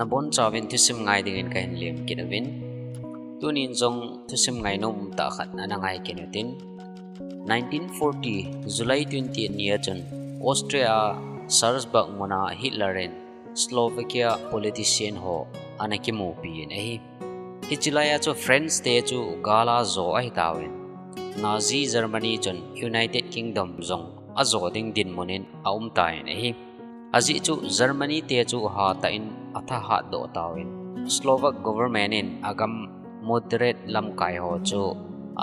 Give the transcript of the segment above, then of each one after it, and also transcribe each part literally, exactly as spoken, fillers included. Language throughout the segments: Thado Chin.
Nabonchauvin thusim ngai dingin kahin lem kit uvin. Tunin jong thusim ngainom umtah khat ana ngai kit uhitin. Nineteen forty July twenty ni a chun Austria Salzburg muna Hitler in Slovakia politician ho ana kimupi in ahi. Hiche laiya chu France te chu gal a jo ahitauvin, Nazi Germany chun United Kingdom jong ajo ding dinmun in aumtan ahi. Ajeh chu Germany te chu hatah in athahat doh tauvin, Slovak government in agam moderate lamkai ho chu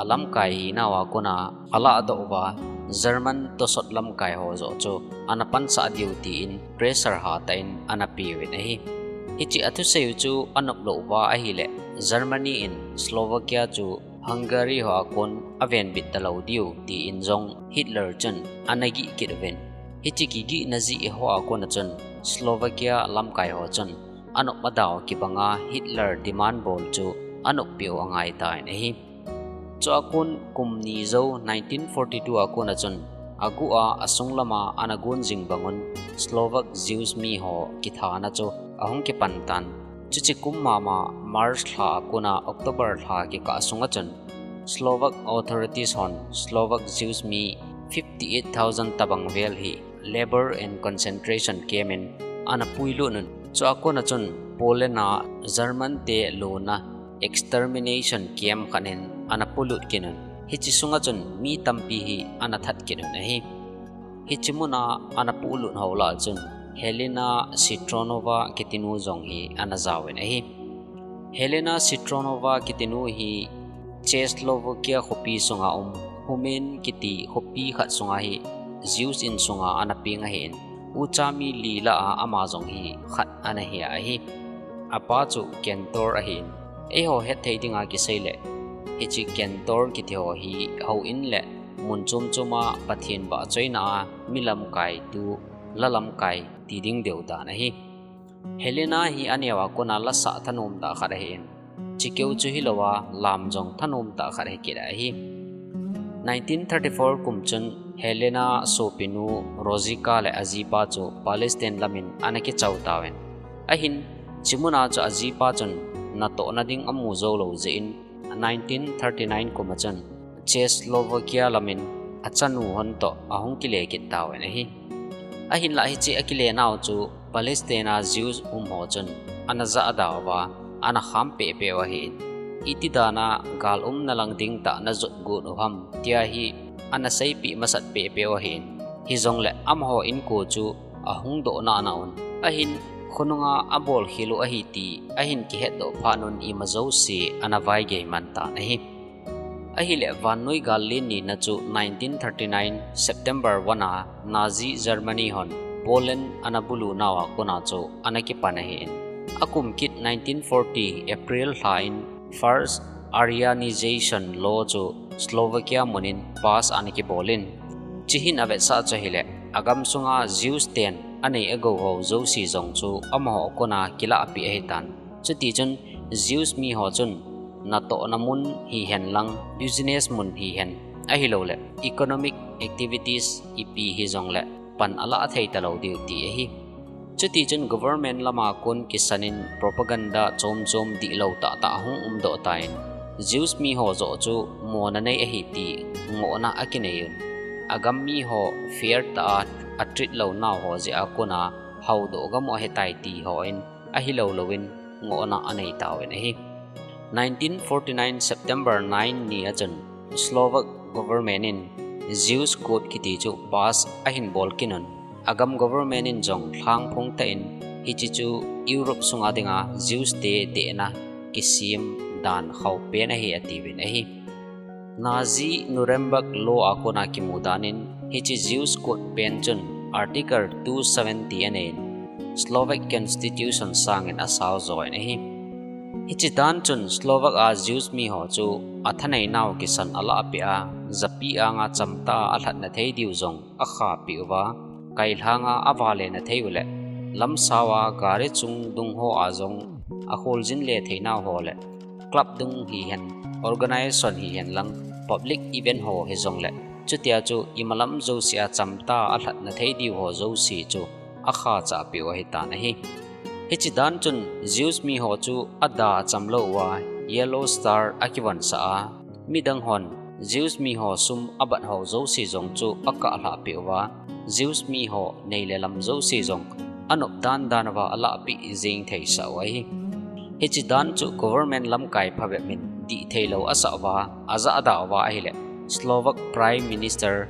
alamkai hinauva kona alahdoh uva, German tosot lamkai ho joh chu ana pansah diu tin pressure hatah in ana peuvin ahi. Hiche athusei u chu anop lou uva ahileh, Germany in Slovakia chu Hungary ho a kon avenbit talou diu tin jong Hitler chun ana gih kit uvin. Hiche kigihna jeh ho a kona chun Slovakia lamkai ho chun anop adau kibanga Hitler demand bol chu anop peh u angaitan ahi. Chua kon kum ni jou nineteen forty-two a kona chun aguh a asung lama ana gon jing bangun Slovak Jews mi ho kithana chu ahung kipan tan. Chuche kum mama March lha a kona October lha kikah sunga chun Slovak authorities hon Slovak Jews mi fifty-eight thousand tabang vel hi labour and concentration camp in ana puilut un. Chua kona chun Poland a German te lona extermination camp khat in ana puilut kit un. Hiche sunga chun mi tampi hi ana that kit un ahi. Hiche muna ana puilut ho lah a chun Helena Citronova kitinu jong hi ana jaovin ahi. Helena Citronova kitinu hi Czechoslovakia khopi sunga um Humen kiti khopi khat sunga hi Jews insunga ana peng ahin, ucha mi li lah a ama jong hi khat ana hi ahi. Apa chu cantor ahin, eiho hetthei dinga kiseileh, hiche cantor kiti ho hi houin le mun chom choma Pathen vahchoina a mi lamkai tu, la lamkai ti ding deu dan ahi. Helena hi aneo a kona lasah thanom tah khat ahin, chikeu chu hilouva lam jong thanom tah khat hikit ahi. Nineteen thirty-four kum chun Helena sopinu Rosica le ajipa chu Palestine lamin ana kichao tauvin. Ahin, hiche muna chu ajipa chun natohna ding amu joulou jeh in, nineteen thirty-nine kum a chun Czechoslovakia lamin achanu hon toh ahung kile kit tauvin ahi. Ahinlah hiche akile nau chu Palestine a Jews um ho chun ana jahda uva, ana kham pehpeh u ahin. Iti dana gal umna lang ding tah najot got u ham, tia hi ana seipeh masat pehpeh u ahin. Hijongleh amaho inko chu ahung doh nana un. Ahin, khonunga abolkhel u ahi ti ahin kihetdoh phat un ima jouse ana vaigei man tan ahi. Ahileh vannoi gal len nina chu nineteen thirty-nine September one a Nazi Germany hon Poland ana bulu nauva kona chu ana kipan ahin. Akum kit nineteen forty April lha in First Aryanization Law chu Slovakia mun in pass ana kibol in. Hiche hin avetsah chu ahileh, agam sunga Jews ten anei agou ho jouse jong chu amaho kona kilahpeh ahitan. Chutichun Jews mi ho chun natohna mun hihen lang, business mun hihen, ahilouleh economic activities ipi hijongleh pan alah thei talou diu ti ahi. Chutichun government lama kon kisan in propaganda chom chom dihlou tahtah ahung umdoh tan, Jews mi ho joh chu mona nei ahi ti ngohna akinei un. Agam mi ho fair tah a atreat lou nau ho jeh a kona haodoh gam u ahitai ti hon, ahilou louvin ngohna anei tauvin ahi. Nineteen forty-nine September nine ni a chun Slovak government in Jews Code kiti chu pass ahin bol kit un. Agam government in jong lhangphong tah in hiche chu Europe sunga dinga Jews te dehna kisem dan khaupen ahi atiuvin ahi. Nazi Nuremberg Law a kona kimu dan in hiche Jews Code pen chun Article two seventy anei in, Slovak Constitution sangin asao jouvin ahi. Hiche dan chun Slovak a Jews mi ho chu athanei nau kisan alahpeh a, japi anga chamtah a alhatna thei diu jong akhahpeh uva, kailhanga avalena thei u leh, lamsao a gari chung dung ho a jong akholjin le thei nau ho leh, club dung hihen, organization hihen lang, public event ho hijongleh, chutia chu imalam jouse a chamtah a alhatna thei diu ho jouse chu akhachahpeh u ahitan ahi. Hichi dan chun Jews mi ho chu ada chamlou uva yellow star akivon sah a, midang hon Jews mi ho sum abat ho jouse jong chu akah lhah peh uva, Jews mi ho nei le lam jouse jong anop dan dan uva alahpeh jing thei sah u ahi. Hichi dan chu government lamkai phabep in dih theilou asah uva, ajahda uva ahile, Slovak Prime Minister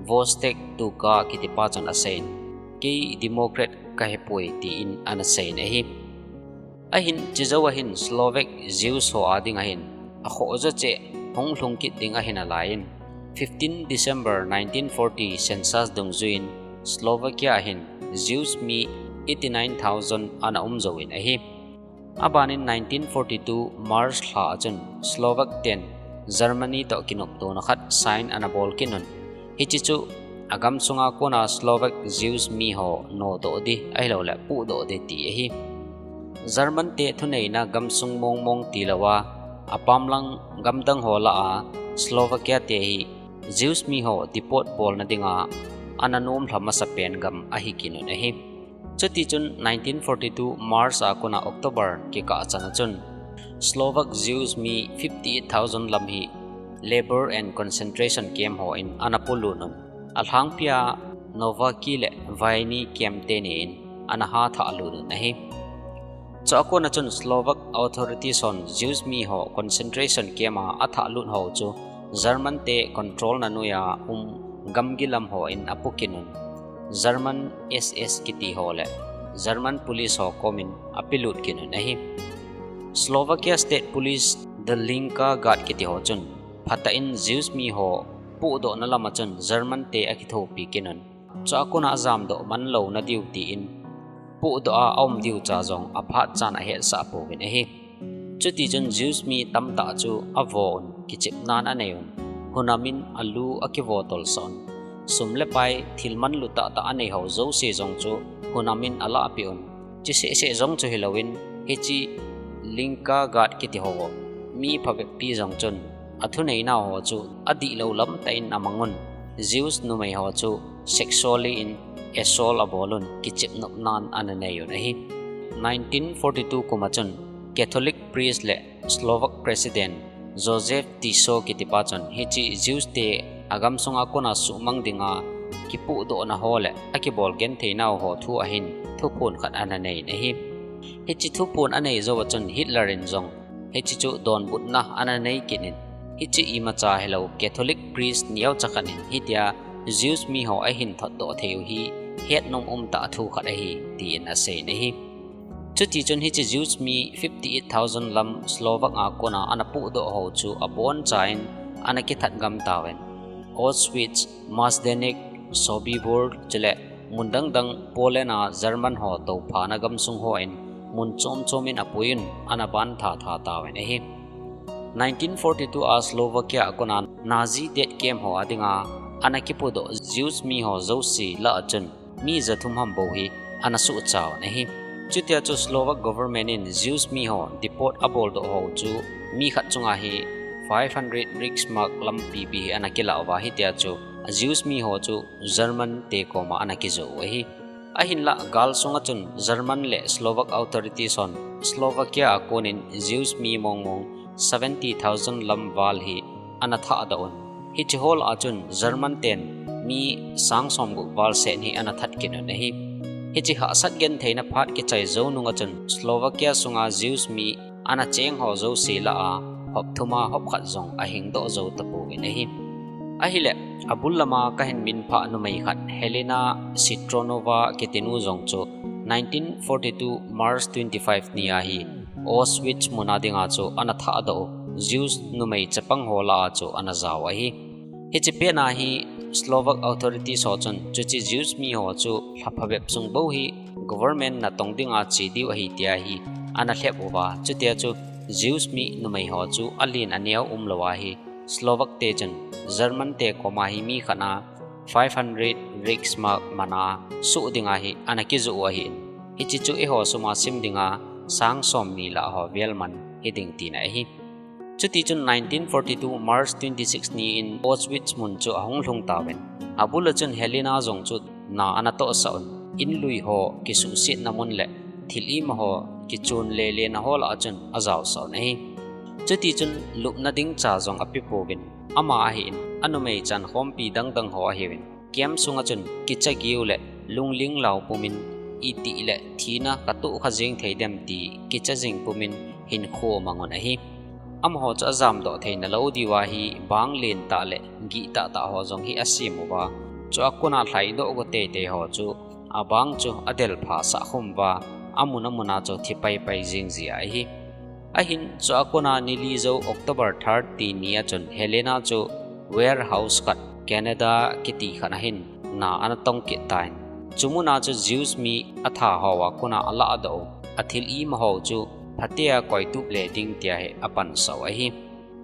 Vostek Tuka kitipa chun aseiyin, kei Democrat kahipoi tin anaseiyin ahi. Ahin chijou ahin Slovak Jews ho ading ahin akhoh jo cheh hunglhung kit ding ahin alaiyin, fifteen December nineteen forty census dungjuiyin Slovakia ahin Jews mi eighty-nine thousand ana um jouvin ahi. Abanin nineteen forty-two March lha a chun Slovak ten Germany toh kinoptona khat sign ana bol kit un. Hichi chu agamsunga kona Slovak Jews mi ho nodoh ding ahilouleh pohdoh ding ti ahi. German te thuneina gamsung mongmong tilouva, apamlang gamdang ho lah a Slovakia te hi Jews mi ho deport bolna dinga ana nomlha masapen gam ahi kit un ahi. Chutichun nineteen forty-two March a kona October kikah chan a chun Slovak Jews mi fifty-eight thousand lam hi labour and concentration camp hon ana polut un, alhangpia Novaky le Vainy camp teni in ana hathah lut un ahi. Chua kona chun Slovak authorities hon Jews mi ho concentration camp a athah lut ho chu German te control na noiya um gamgi lam hon apo kit un, German S S kiti ho le German police ho komin apelut kit un ahi. Slovakia State Police, the Linka Guard kiti ho chun phatah in Jews mi ho pohdohna lam a chun German te akithopi kit un, chua kona ajamdoh manlou nadiu tin pohdoh a aum diu cha jong aphat chan ahetsah pouvin ahi. Chutichun Jews mi tamtah chu avo un, kichepnan anei un, hunamin alu akivo tolsah un, sum le pai thil manlu tahtah anei ho jouse jong chu hunamin alahpeh un, chisehseh jong chu hilouvin, hichi Linka Guard kiti ho mi phabeppi jong chun athuneina ho chu adihlou lamtah in amang un, Jews numei ho chu sexually in assault abol un, kichep nopnan ana nei un ahi. Nineteen forty-two kum a chun Catholic priest le Slovak President Joseph Tiso kitipa chun hichi Jews te agamsunga kona suhmang dinga kipohdohna ho le akibol genthei nau ho thu ahin thuphon khat ana nei in ahi. Hichi thuphon anei jou a chun Hitler in jong hichi chu donbutna ana nei kit in, hichi imacha hilou Catholic priest neocha khat in hitia Jews mi ho ahin thotdoh thei u hi hetnom umtah thu khat ahi, tin asei in ahi. Chutichun hichi Jews mi fifty-eight thousand lam Slovak a kona ana pohdoh ho chu abonchan ana kithat gam tauvin, Auschwitz, Majdanek, Sobibor, chule mun dangdang Poland a German ho touphana gamsung hon mun chomchom in apuiyun ana bantha tha tauvin ahi. Nineteen forty-two a Slovakia a kona Nazi death camp ho adinga ana kipodoh Jews mi ho jouse lah a chun mi jathum ham bou hi ana suhcha un ahi. Chutia chu Slovak government in Jews mi ho deport aboldoh ho chu mi khat chunga hi five hundred Reichsmark lampi pi hi ana kilah uva, hitia chu Jews mi ho chu German te koma ana kijoh u ahi. Ahinlah gal sunga chun German le Slovak authorities hon Slovakia a konin Jews mi mongmong seventy thousand lam val hi ana thahdoh un. Hichi ho lah a chun German ten mi sang somgup val seh hi ana that kit un ahi. Hichi hahsat gentheina phat kichai jou nunga chun Slovakia sunga Jews mi ana cheng ho jouse lah a hop thum a hop khat jong ahingdoh jou tapouvin ahi. Ahile, abul lama kahin minphah numei khat Helena Sitronova kiti nu jong chu nineteen forty-two March twenty-five ni a hi Auschwitz mun a dinga chu ana thahdoh u Jews numei chapang ho lah a chu ana jao ahi. Hichi pet a hi Slovak authorities ho chun chuchi Jews mi ho chu lha phabep sung bou hi government natong dinga che diu ahi tia hi ana lhep uva, chutia chu Jews mi numei ho chu alen aneo umlou a hi Slovak te chun German te koma hi mi khat a five hundred Reichsmark man a suh dinga hi ana kijoh u ahin, hichi chu eiho sum a sim dinga sang somni lah ho vel man hiding tina ahi. Chutichun nineteen forty-two March twenty-six ni in Auschwitz mun chu ahung lhung tauvin, abul a chun Helena jong chu na ana tohsah un, in lui ho kisuhsetna mun le thil ima ho kichun lele na ho lah a chun ajaosah un ahi. Chuti chun lupna ding cha jong ape pouvin, ama ahin, anumei chankhompi dangdang ho ahiuvin, camp sunga chun kicha giu le lungling lau pumin, itih le thina katoh kha jeng thei dem ti kicha jing pumin hinkho amang un ahi. Amaho chu ajamdoh theina lou diuva hi bang lentah le gih tahtah ho jong hi asem uva, chua kona lhaidoh go teitei ho chu abang chu adelpha sah khum uva, amun amuna chu thi paipai jing ji ahi. Ahin chua kona ni li jou October thirty ni a chun Helena chu warehouse khat Canada kiti khat ahin na ana tong kit tan. Chu muna chu Jews mi atha hoa kona alahdoh u, athil ima ho chu phatea koitup le ding tia hi apansah u ahi.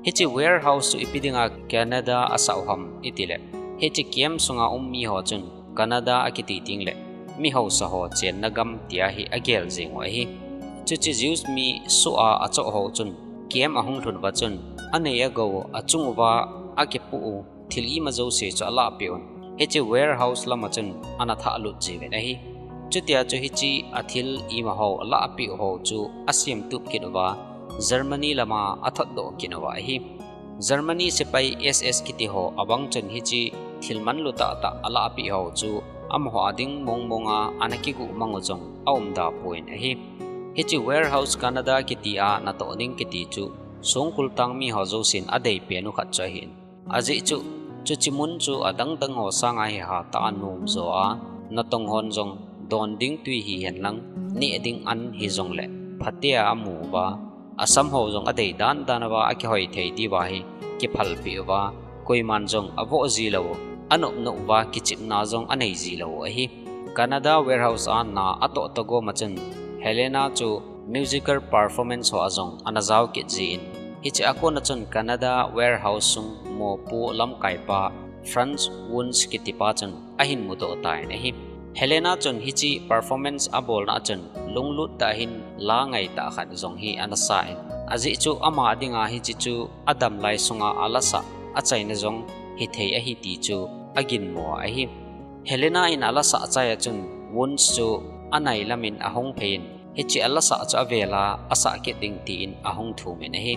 Hiche warehouse chu ipi dinga Canada asah u ham itile, hiche camp sunga um mi ho chun Canada akiti ding le mi hausa ho chenna gam tia hi agel jing u ahi. Chuche Jews mi soh a achoh ho chun camp ahung lhun uva chun anei agou achung uva akipoh u thil ima jouse chu alahpeh un, hiche warehouse lama chun ana thahlut jiuvin ahi. Chutia chu hiche athil ima ho alahpeh u ho chu asemtup kit uva Germany lama athotdoh kit uva ahi. Germany sepai S S kiti ho abang chun hiche thil manlu tahtah alahpeh ho chu amaho a ding mongmonga ana kigu mang u jong aumda poi ahi. Hiche warehouse Canada kiti a natoh ding kiti chu songkul tangmi ho jousen adeipen u khat chu ahin, ajeh chu chuche mun chu adangdang ho sanga hi hatah a nomjo a, natong hon jong don ding twi hihen lang, neh ding an hijongle phatea amu uva, asam ho jong adei dandan uva akihoi thei diuva hi kiphalpeh uva, koiman jong avoh ji lou u, anopnop uva kichepna jong anei ji lou u ahi. Canada warehouse a na atoh toh gom a chun Helena chu musical performance ho a jong ana jao kit jin, hiche a kona chun Canada warehouse sung mopo lamkaipa Franz Wunz kitipa chun ahin mudoh tan ahi. Helena chun hiche performance abolna a chun lunglut tah in la ngaitah khat jong hi ana sa in, ajeh chu ama dinga hiche chu adam lai sunga alasah achaina jong hithei ahi ti chu aginmo ahi. Helena in alasah achai a chun Wunz chu anailam in ahung phei in, hiche alasah chu avel a asah kit ding tin ahung thum in ahi.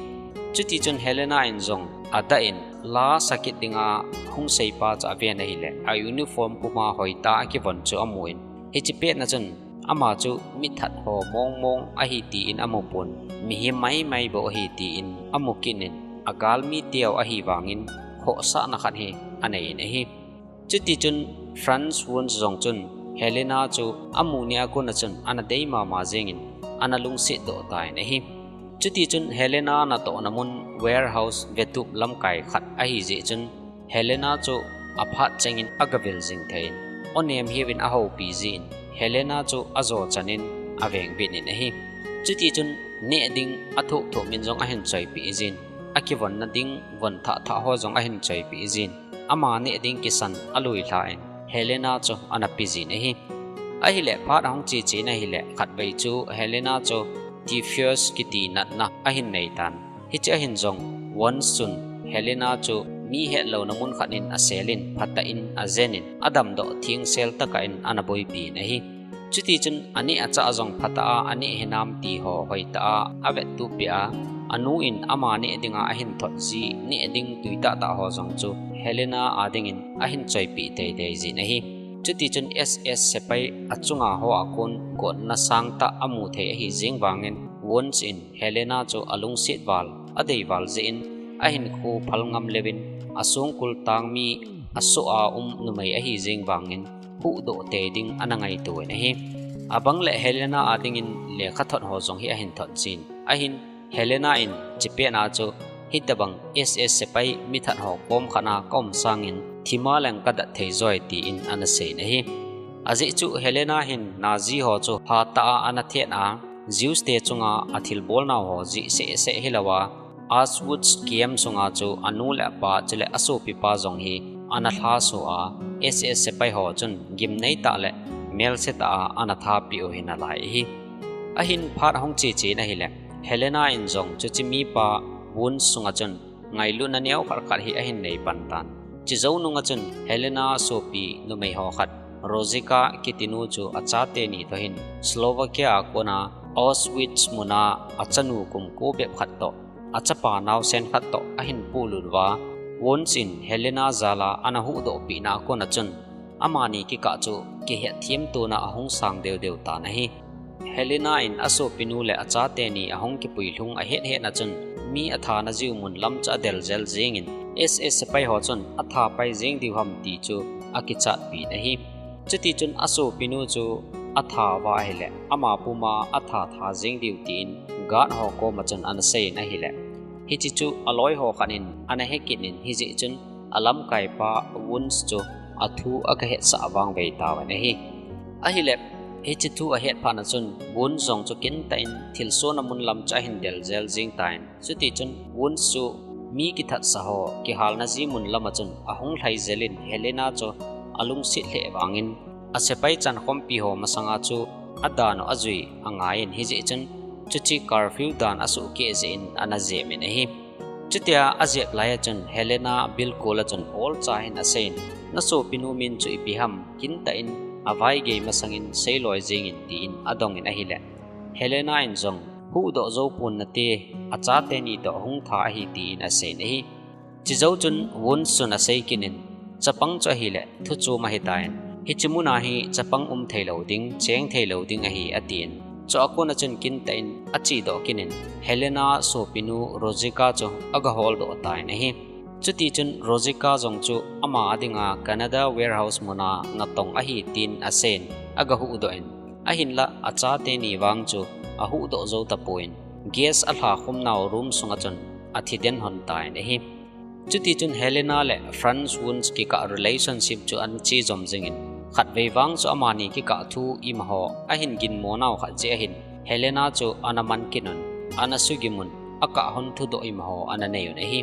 Chutichun Helena in jong adah in la sa kit dinga hung seipa chu aven ahile, a uniform puma hoitah a akivon chu amun, hiche petna chun ama chu mithat ho mongmong ahi tin amupon, mihem maimai bou ahi tin amu kit in, agalmi teu ahi vangin khohsahna khat hi anei in ahi. Chutichun Franz Wunz jong chun Helena chu amu nia kona chun ana dei mama jengin ana lungsetdoh tan ahi. Chutichun Helena natohna mun warehouse vetup lamkai khat ahijeh chun Helena chu aphat chengin agavil jing thei in, onem hiuvin ahoupi jin, Helena chu ajo chanin avengbit in ahi. Chutichun neh ding athup thup in jong ahin choipeh jin, akivonna ding von thah thah ho jong ahin choipeh jin, ama neh ding kisan aluilha in Helena chu ana pe jin ahi. Ahile phat ahung cheche in ahile khatvei chu Helena chu typhus kiti natna ahin neitan. Hiche ahin jong Wunz chun Helena chu mi hetlouna mun khat in asel in phatah in ajen in adamdoh thengsel tah in ana boipi in ahi. Chutichun aneh achah jong phatah a aneh hinam ti ho hoitah a avettup peh a, anu in ama neh dinga ahin thot ji neh ding twi tahtah ho jong chu Helena a dingin ahin choipeh teitei jin ahi. Chutichun S S sepai achunga ho a kon gotna sangtah amu thei ahi jeng vangin Wunz in Helena chu alungset val, adei val jeh in ahinkho phal ngam leuvin asongkul tangmi asoh a um numei ahi jeng vangin huhdoh tei ding ana ngaito in ahi. Abang le Helena a dingin lekhathot ho jong hi ahin thot jin ahin, Helena in chipet a chu hitobang S S sepai mithat ho komkhat a kaum sangin thima leng kadat thei joi tin ana sei in ahi. Ajeh chu Helena hin Nazi ho chu hatah a ana thet a, Jews te chunga athilbolnau ho jeh sehseh hilouva, Auschwitz camp sunga chu anu le apa chule asopipa jong hi ana lhaso a, S S sepai ho chun gimneitah le melsetah a ana thapeh u hi nalai ahi. Ahin phat ahung cheche in ahile, Helena in jong chuche mipa Wunz sunga chun ngailutna neokhat khat hi ahin nei pan tan. Chejou nunga chun Helena sopi numei ho khat Rosica kitinu chu achate ni toh hin Slovakia a kona Auschwitz muna achanu kum ko bep khat toh, achapa naosen khat toh ahin pulut uva, Wundt in Helena jal a ana huhdoh pehna a kona chun, amani kikah chu kihetthem tona ahung sang deu deu tan ahi. Helena in asopinu le achate ni ahung kipui lhung ahet hetna chun, mi athana jiu mun lam chu adel jel jingin, S S sepai ho chun atha pai jing diu ham ti chu akichat pin ahi. Chuti chun asopinu chu atha uva ahile, ama puma atha tha jing diu tin guard ho koma chun ana seiyin ahile, hiche chu aloi ho khat in ana hekit in, hijeh chun alamkaipa Wundt chu athu agahetsah vangvei tauvin ahi. Ahile, hiche thu ahet phatna chun Wundt jong chu kintah in thilsohna mun lam chu ahin del jel jing tan. Chuti chun Wundt chu mi kithatsa ho kihalna ji mun lama chun ahung lhai jel in Helena chu alungset lheh vangin asepai chankhompi ho masanga chu adan u ajui angai in, hijeh chun chuche curfew dan asuhkeh jeh in ana jep in ahi. Chutia ajep lai a chun Helena bilkol a chun olcha hin aseiyin, nasopinu min chu ipi ham, kintah in avaigei masangin seiloi jingin tin adongin ahile, Helena in jong, huhdoh jou pon nate, achate ni toh hung tha ahi tin aseiyin ahi. Chejou chun Wundt chun asei kit in, chapang chu ahile thu chom ahitan, hiche muna hi chapang um theilou ding, cheng theilou ding ahi atin. Chua kona chun kintah in achedoh kit in, Helena sopinu Rosica chu agaholdoh tan ahi. Chuti chun Rosica jong chu ama adinga Canada warehouse muna natong ahi tin aseiyin, agahuhdoh in, ahinla achate ni vang chu ahuhdoh jou tapon, gas alha khum nau room sunga chun athi den lhon tan ahi. Chuti chun Helena le Franz Wundt kikah relationship chu ana che jom jingin, khatvei vang chu amani kikah thu imaho ahin ginmo nau khat jeh ahin, Helena chu ana man kit un, ana sugim un, akah lhon thudoh imaho ana nei un ahi.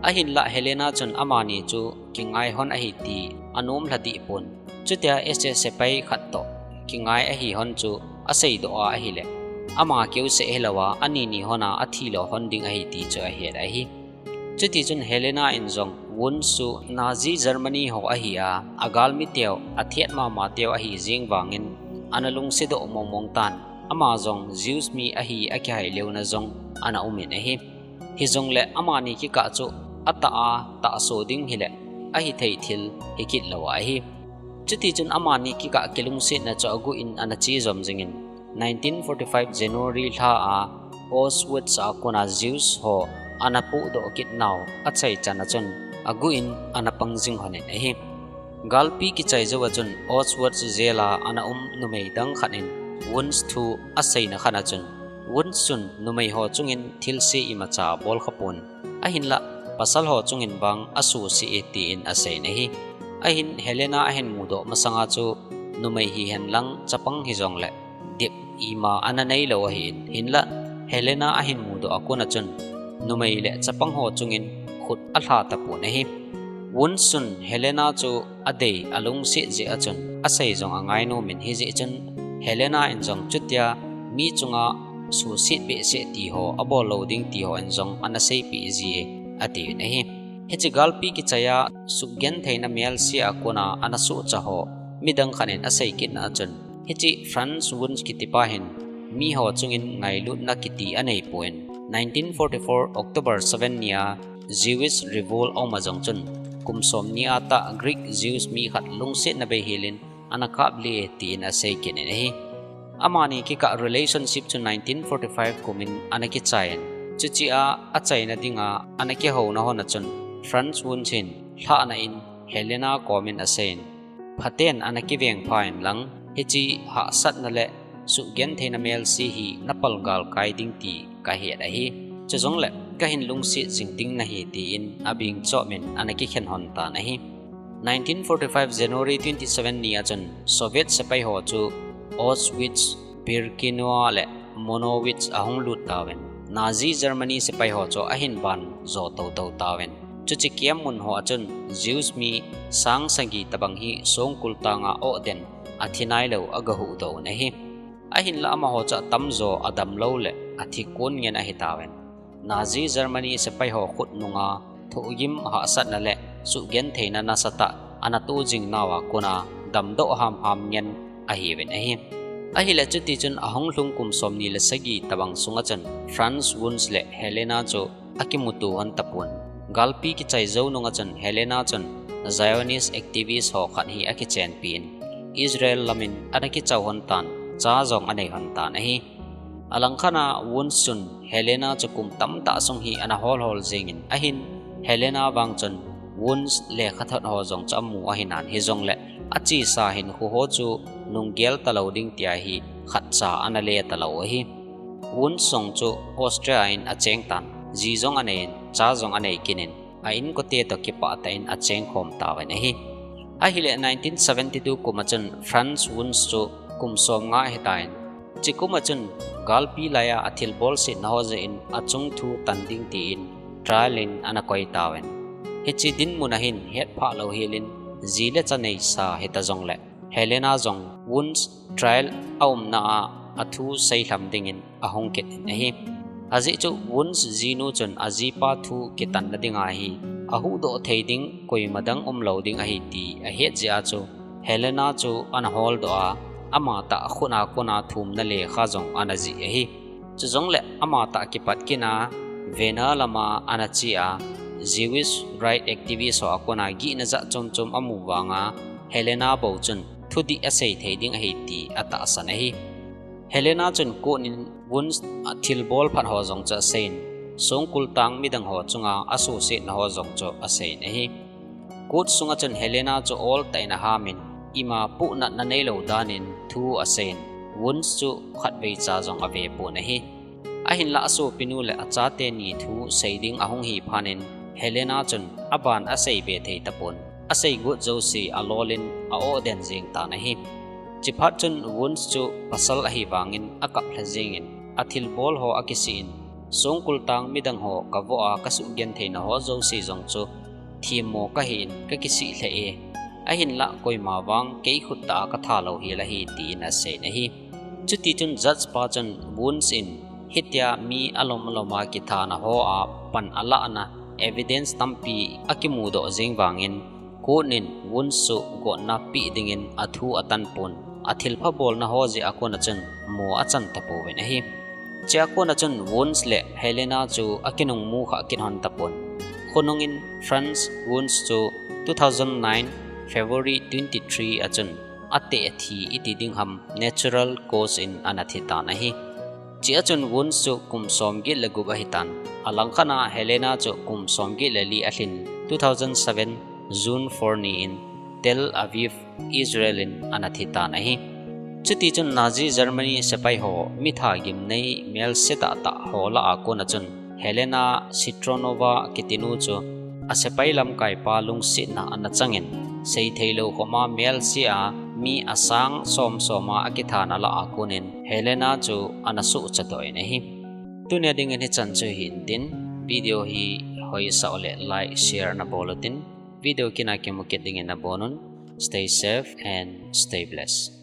Ahinla Helena chun amani chu kingai lhon ahi ti anom lha deh pon. Chutia S S sepai khat toh kingai ahi lhon chu aseidoh a ahile, ama keuseh hilouva anini lhona athi lo lhon ding ahi ti chu ahet ahi. Chuti chun Helena in jong Wundt chu Nazi Germany ho ahi a, agalmi teu, athet mama teu ahi jeng vangin ana lungsetdoh mong mong tan, ama jong Jews mi ahi akihai leuna jong ana um in ahi. Hijongle amani kikah chu atah a tahso ding hile, ahithei thil hikit lou ahi. Chuti chun amani kikah kilungsetna chu aguh in ana che jom jingin, nineteen forty-five January lha a Auschwitz a kona Jews ho ana pohdoh kit nau achaichan a chun aguh in ana pang jing lhon in ahi. Galpi kichai jou a chun Auschwitz jail a ana um numei dang khat in Wundt thu aseina khat a chun, Wundt chun numei ho chungin thilse imacha abol khapon, ahinla pasal ho chungin vang asuse e tin aseiyin ahi. Ahin Helena ahin mudoh masanga chu numei hihen lang chapang hijongle dip ima ana neilou ahin, hinla Helena ahin mudoh a kona chun numei le chapang ho chungin khut alha tapon ahi. Wundt chun Helena chu adei alungset jeh a chun asei jong angai nom in, hijeh chun Helena in jong chutia mi chunga suhset behseh ti ho abol lou ding ti ho in jong ana seipeh ji e, atiuvin ahi. Hiche galpi kichai a suhgentheina melse a kona ana sohcha ho midang khat in asei kitna a chun, hiche Franz Wundt kitipa hin miho chungin ngailutna kiti aneipon, nineteen forty-four October seven nia Jewish Revolt aum a jong chun, kum somni a tah Greek Jews mi khat lungsetna bei helin ana kap lih e tin asei kit in ahi. Amani kikah relationship chu nineteen forty-five kumin ana kichai in, chuche a achaina dinga ana kihouna lhon a chun Franz Wundt hin lhahna in Helena komin aseiyin, phaten ana kiveng pha inlang, hiche hahsatna le suhgentheina melse hi napal galkai ding ti kahet ahi. Chujongle kahin lungset jing ding nahi tin abing chom in ana kikhen lhon tan ahi. Nineteen forty-five January twenty-seven nia chun Soviet sepai ho chu Auschwitz, Birkenau le Monowitz ahung lut tauvin, Nazi Germany sepai ho chu ahin ban jo tou tou tauvin, chuche camp mun ho a chun Jews mi sang sagi tobang hi songkul tanga ohden athi nailou agahuhdoh un ahi. Ahinla amaho chu atamjo adamlou le athi kon ngen ahitauvin, Nazi Germany sepai ho khut nunga thohgim, hahsatna le suhgentheina nasatah ana to jing nauva kona damdoh hamham ngen ahiuvin ahi. Ahile chuti chun ahung lhung kum somni le sagi tabang sunga chun Franz Wundt le Helena chu akimuto hon tapon. Galpi kichai jou nunga chun Helena chun Zionist activist ho khat hi akichenpi in Israel lamin ana kichau hon tan, cha jong anei hon tan ahi. Alangkhat a Wundt chun Helena chu kum tamtah sung hi ana holhol jingin ahin, Helena vang chun Wundt lekhathot ho jong chu amu ahinan hijongle achesa hinkho ho chu nunggel talou ding tia hi khatcha ana le talou ahi. Wundt jong chu Austria in acheng tan, ji jong anei in, cha jong anei kit in, a inkote toh kipah tah in acheng khom tauvin ahi. Ahile nineteen seventy-two kum a chun Franz Wundt chu kum somnga ahitan, chi kum a chun galpi laiya athilbol setna ho jeh in achung thu tan ding tin trial in ana koi tauvin. Hiche dinmun a hin hetphah louhel in ji le cha neisa hita jongle Helena jong Wundt trial aumna a athu seilham dingin ahung kit in ahi. Ajeh chu Wundt jinu chun ajipa thu kitanna dinga hi ahuhdoh thei ding koima dang umlou ding ahi ti ahet jeh a chu Helena chu ana holdoh a, amatah khut a kona thumna lekha jong ana jih ahi. Chujongle amatah kipat kit a Vienna lama ana che a, Jewish right activist ho a kona gihna jat chom chom amu vanga Helena bou chun thudih asei thei ding ahi ti atahsan ahi. Helena chun court in Wundt athilbol phat ho jong chu aseiyin, songkul tang midang ho chunga asuhsetna ho jong chu aseiyin ahi. Court sunga chun Helena chu oltah in ahamin, ima puhnatna neilou danin thu aseiyin, Wundt chu khatvei cha jong avepon ahi. Ahinlah asopinu le achate ni thu sei ding ahung hi phatnin, Helena chun aban aseibe thei tapon, aseigot jouse alolin a-oh den jeng tan ahi. Chiphat chun Wundt chu pasal ahivangin akaplha jengin, athilbol ho akisih in, songkul tang midang ho kavoh a kasuhgenthei na ho jouse jong chu themmo kahin kakisih lheh e, ahinlah koima vang kei khut tah a katha louhel ahi tin aseiyin ahi. Chuti chun judge pa chun Wundt in hitia mi alom alom a kithana ho a pan alahna evidence tampi akimudoh jeng vangin court in Wundt chu gotna peh dingin athu atanpon, athilpha bolna ho jeh a kona chun mo achan tapouvin ahi. Chua kona chun Wundt le Helena chu akinungmu kha kit hon tapon. Khonungin Franz Wundt chu two thousand nine February twenty-three a chun ateh thi iti ding ham natural cause in ana thi tan ahi. Chua chun Wundt chu kum somget le gup ahitan. Alangkhat a Helena chu kum somget le li alhin two thousand seven June four ni in Tel Aviv, Israel in ana thi tan ahi. Chuti chun Nazi Germany sepai ho mitha gimnei melse tahtah ho lah a kona chun Helena Sitronova kitinu chu asepai lamkaipa lungsetna ana changin, seithei lou khoma melse a mi asang som soma akithana lah a konin Helena chu ana suhchadoh in ahi. Tunia dingin hichan chu hitin, video hi hoisah uleh like, share nabol utin, video kit a kimu kit dingin nabonun. Stay safe and stay blessed.